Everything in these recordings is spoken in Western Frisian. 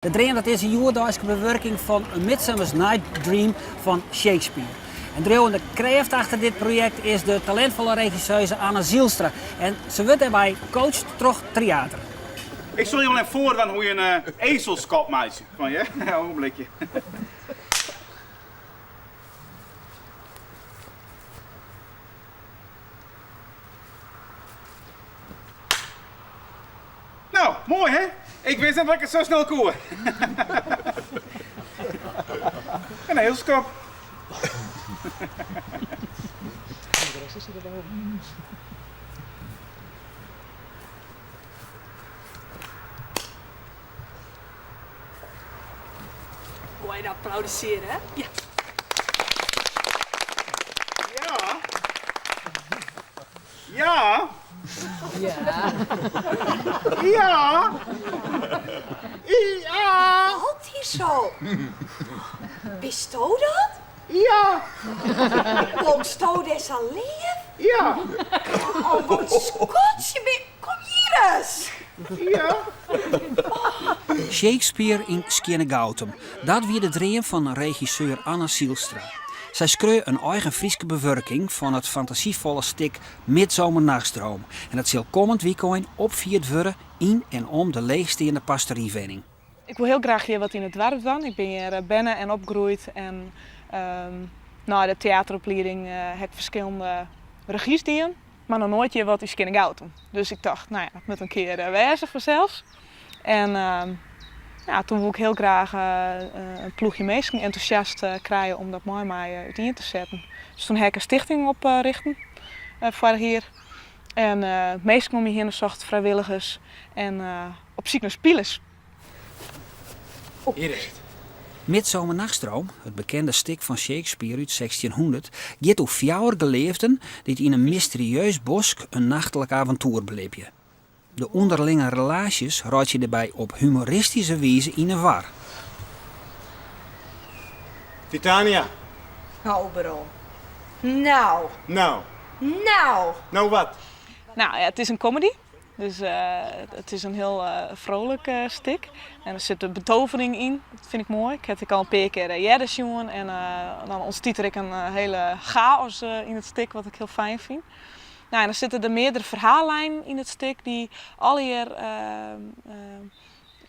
De Dream dat is in hjoeddeiske bewurking fan A Midsummer's Night Dream fan Shakespeare. En driuwende krêft achter dit projekt is de talintfolle regisseuse Anne Zylstra en se wurdt dêrby coacht troch Tryater. Ik sil jo even foardwaan hoe je in ezelskop meitsje. Fan je, ogenblikje. No, moai hè? Ik wist net dat ik it sa snel koe. In ezelskop. Moai applaudissearje, hè? Ja. Ja. Ja. Ja. Ja. Ja. Wat hier zo? Bisto dat? Ja. Komsto dêr sa leaf? Ja. Oh, wat skatsje bin. Kom hjir ris. Ja. Shakespeare yn Skearnegoutum, dat wie de dream fan regisseur Anne Zylstra. Sy skreau in eigen Fryske bewurking fan it fantasyfolle stik Midzomernachtsdroom en dat sil kommend wykein opfierd wurde yn en om de leechsteande pastoriewenning. Ik wol hiel graach hjir wat yn it doarp dwaan. Ik bin hjir berne en opgroeid en nei de teateroplieding ha ik ferskillende regys dien, mar noch noait hjir wat yn Skearnegoutum. Dus ik tocht, no ja, dat moat in kear wêze fansels. En ja, toen woe ik hiel graach in ploechje minsken entûsjast krije om dat mei my útien te setten. Dus toen ha ik in stichting oprichten foarich jier. En minsken om my hinne socht, frijwilligers en op syk nei spilers. Hjir is it. Midzomernachtsdroom, it bekende stik fan Shakespeare út sechstjinhûndert, giet oer fjouwer geleafden dy't yn in mysterieus bosk in nachtlik aventoer belibje. De ûnderlinge relaasjes reitsje dêrby op humoristyske wize yn 'e war. Titania. Oberon. Nou. Nou. Nou. Nou wat? Nou ja, it is in comedy. Dus it is in hiel frolik stik. En der sit betovering yn, dat fyn ik moai. Ik ha it ek al in pear kear earder sjoen en dan ûntstiet der ek in hiele chaos yn it stik, wat ik hiel fijn fyn. Nou, en dan sitte der meardere ferhaallijnen yn it stik dy't allegear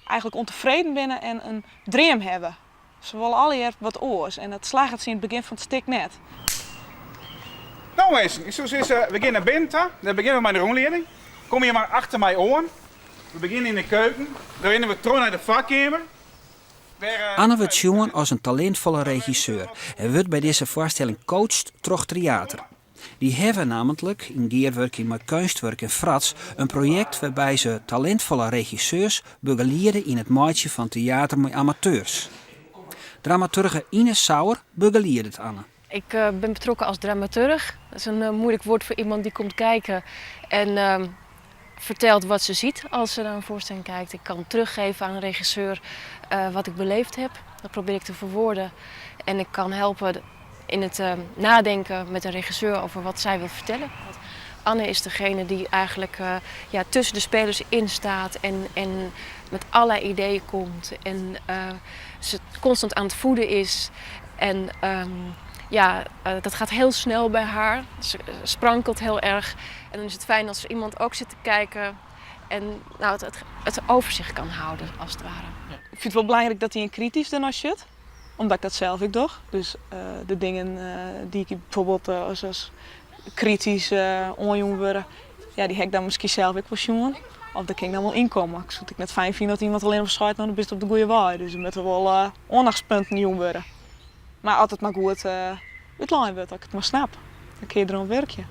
eigentlik ûntefreden binne en in dream hawwe. Se wolle allegear wat oars en dat slagget se yn it begjin fan it stik net. No minsken, ik soe sizze, we gean nei binnen ta. Dan begjinne we mei de rûnlieding. Kom hjir mar achter my oan. We begjinne yn de keuken, dan rinne we troch nei de foarkeamer. Anne wurdt sjoen as in talintfolle regisseur en wurdt by dizze foarstelling coacht troch Tryater. Dy hawwe nammentlik, yn gearwurking mei Keunstwurk en Frats, in projekt wêrby se talintfolle regisseurs begeliede yn it meitsjen fan teater mei amateurs. Dramaturge Ines Sauer begeliedet Anne. Ik ben betrokken als dramaturg. Dat is een moeilijk woord voor iemand die komt kijken en vertelt wat ze ziet als ze naar een voorstelling kijkt. Ik kan teruggeven aan een regisseur wat ik beleefd heb. Dat probeer ik te verwoorden. En ik kan helpen in het nadenken met een regisseur over wat zij wil vertellen. Anne is degene die eigenlijk ja, tussen de spelers in staat en, en met allerlei ideeën komt. En ze constant aan het voeden is. En um, ja, dat gaat heel snel bij haar. Ze sprankelt heel erg. En dan is het fijn als er iemand ook zit te kijken en nou, het, het, het overzicht kan houden, als het ware. Ik fyn it wol belangryk dat ien kritysk dernei sjocht, omdat ik dat sels ek doch. Dus de dingen dy't ik bijvoorbeeld as, as kritysk oanjûn wurde, ja, dy ha ik dan miskien sels ek wol sjoen. Of dêr kin ik dan wol ynkomme. Ik soe it ek net fijn fine as iemand allinnich seit, no, dan bist op de goede wei. Dus der moatte wol oandachtspunten jûn wurde. Mar as it mar goed útlein wurdt, as ik it mar snap, dan kinne je deroan wurkje.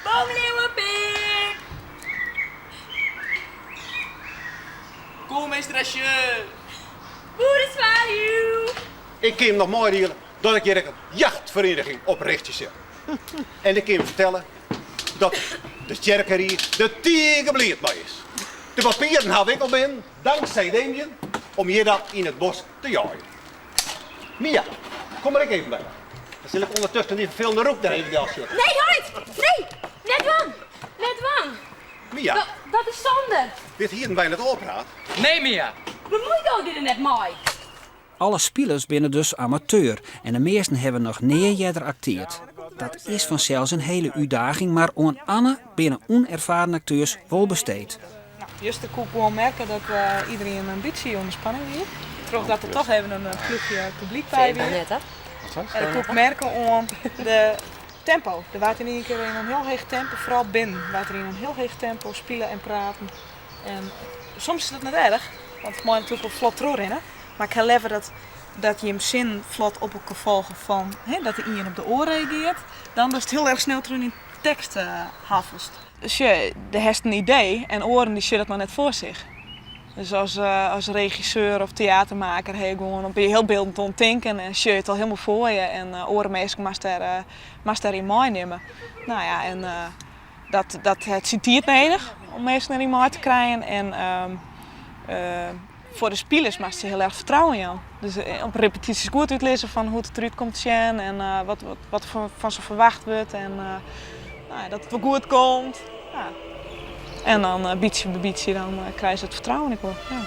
Boomleeuwenpik! Kom, meesteresje! Boerenzwaluw! Ik kin him noch meidiele dat ik hjir ek in jachtferieniging oprichtsje sil. En ik kin him fertelle dat de tsjerkerie der tige bliid mei is. De papieren haw ik al binnen, danksij Damien, om hjir dan yn it bosk te jeien. Mia, kom der ek even by. Dan sil ik ûndertusken dy ferfelende roek der even delsjitte. Nee, heit! Nee! Net dwaan! Net dwaan! Mia. Dat is Sander. Dit hienen wy net ôfpraat. Nee, Mia. Bemoei do dy der net mei. Alle spilers binne dus amateur en de measten hawwe noch nea earder akteard. Dat is fansels in hele útdaging, mar oan Anne binne ûnerfaren akteurs wol besteed. Juster koe ik gewoan merke dat iderien in bytsje ûnder spanning wie. Trochdat der toch even in ploechje publyk by wie. En dat koe ik merke oan de tempo. Der waard yn ien kear yn in hiel heech tempo, foaral binnen, waard der yn in hiel heech tempo spile en praten. En soms is dat net erch, want it mei natuerlik wol flot trochrinne. Mar ik ha leaver dat, dat jim sinnen flot op elkoar folge fan hè, dat de ien op de oar reageart, dan datst hiel erch snel troch dyn tekst haffelst. Sjoch, do hast in idee en oaren dy sjogge dat noch net foar sich. Dus as, as regisseur of teatermaker ha je gewoan, binne je hiel byldend oan it tinken en sjogge je it al hielendal foar je en oare minsken moatst dêr, moatst dêryn meinimme. No ja, en dat, dat hat syn tiid nedich om minsken dêryn mei te krijen en foar de spilers moatst se hiel erch fertrouwen jaan. Dus op repetysjes goed útlizze fan hoe't it derút komt te sjen en wat, wat der fan se ferwacht wurdt en no ja, dat it wol goed komt. Ja. En dan bytsje by bytsje dan krije se it fertrouwen ek wol. Ja.